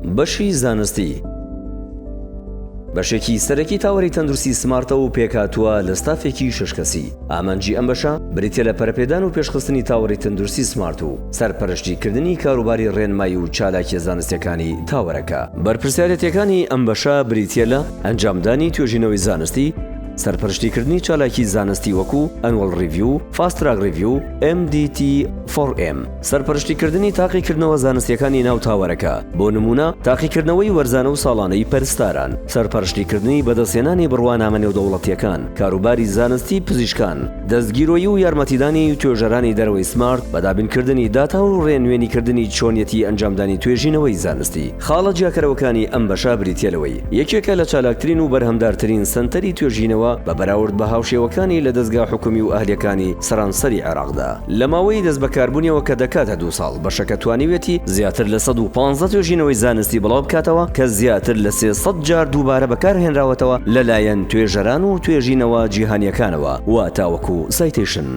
بەشی زانستی بەشێکی سەرەکی تاوەری تەندروستی سمارتە و پێکهاتووە لە ستافێکی شەش کەسی. ئامانجی ئەم بەشە بریتیە لە پەرەپێدان و پێشخستنی تاوەری تەندروستی سمارت و سەرپەرشتیکردنی کاروباری ڕێنمایی و چالاکیە زانستیەکانی تاوەرەکە. بەرپرسیارێتیەکانی ئەم بەشە بریتیە لە، ئەنجامدانی توێژینەوەی زانستی، سەرپەرشتیکردنی چالاکی زانستی وەکو، Annual Review، Fast Track Review، MDT4M. سەرپەرشتیکردنی تاقیکردنەوە زانستیەکانی ناو تاوەرەکە، بۆ نموونە تاقیکردنەوەی وەرزانە و ساڵانەی پەرستاران، سەرپەرشتیکردنی بەدەستهێنانی بڕوانامە نێودەوڵەتیەکان، کاروباری زانستی پزیشکان، دەستگیرۆیی و یارمەتیدانی توێژەرانی دەرەوەی سمارت بە دابینکردنی داتا و ڕێنوێنیکردنی چۆنیەتی ئەنجامدانی توێژینەوەی زانستی. خاڵە جیاکەرەوەکانی ئەم بەشە بریتیە لەوەی یەکێکە لە چالاکترین و بەرهەمدارترین سەنتەری توێژینەوە بە بەراورد بە هاوشێوەکانی لە دەزگا حکومی و ئەهلیەکانی سەرانسەری عێراقدا. لە ماوەی دەستبەکاربوونیەوە کە دەکاتە دوو ساڵ، بەشەکە توانیویەتی زیاتر لە 115 توێژینەوەی زانستی بڵاوبکاتەوە کە زیاتر لە 300 جار دووبارە بەکارهێنراوەتەوە لەلایەن توێژەران و توێژینەوە جیهانیەکانەوە و تاوەکو citation.